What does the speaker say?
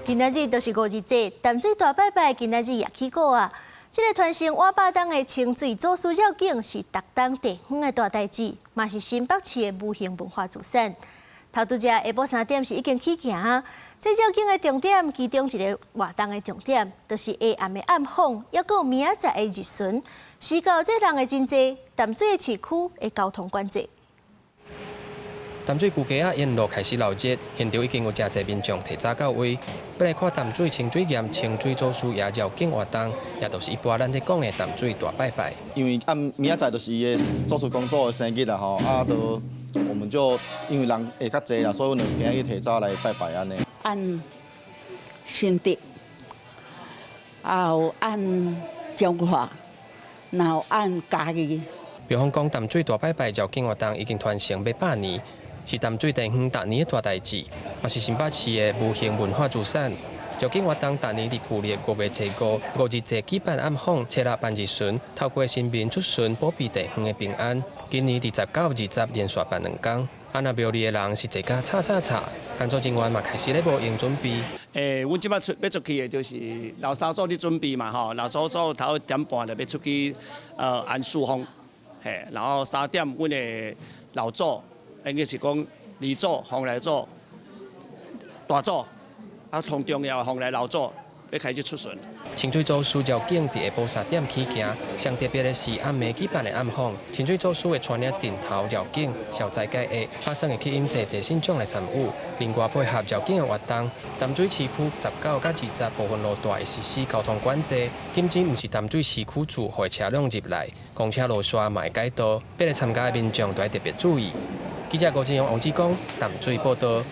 今仔日就是五日節，淡水大拜拜今仔日也起鼓啊！這个傳承倚百冬的清水祖師繞境是逐冬地方的大代誌，嘛是新北市的無形文化資產。頭拄才下晡3點是已經起行，這繞境的重點，其中一个活動的重點，就是下暗的暗訪，抑閣有明仔載的日巡。時到這人會真濟，淡水的市區的交通管制。淡水舊街仔沿路開始鬧熱，現場已經有誠濟民眾提早到位，欲來看淡水清水巖清水祖師爺繞境活動，也就是一般咱咧講的淡水大拜拜。因為按明仔載就是伊的祖師公祖的生日啦吼，啊，都我們就因為人會較濟啦，所以阮就今日提早來拜拜按呢。按新竹，也有按彰化，然後按嘉義。廟方講淡水大拜拜繞境活動已經傳承欲100年。是淡水地方逐年的大代誌，嘛是新北市的無形文化資產。繞境活動逐年佇舊曆5月初五，五日節舉辦暗訪，初六辦日巡，透過神明出巡保庇地方的平安。今年佇19、20連續辦2工。啊，若廟裡的人是坐甲吵吵吵，工作人員嘛開始咧無閒準備。阮這擺出欲出去的，就是老三組咧準備嘛吼，老三組頭1點半就欲出去安四方，嘿，然後3點阮的老祖，應該是講二祖、蓬萊祖、大祖，啊，同重要的蓬萊老祖欲開始出巡。清水祖師繞境佇下晡3點起行，上特別的是暗暝舉辦的暗訪。清水祖師會帶領陣頭繞境消災解厄，打算會吸引濟濟信眾來參與。另外配合繞境的活動，淡水市區19佮20部分路段會實施交通管制，禁止毋是淡水市區住戶的車輛入來，公車路線嘛會改道，欲來參加的民眾都愛特別注意。記者郭志勇、王志剛淡水報道。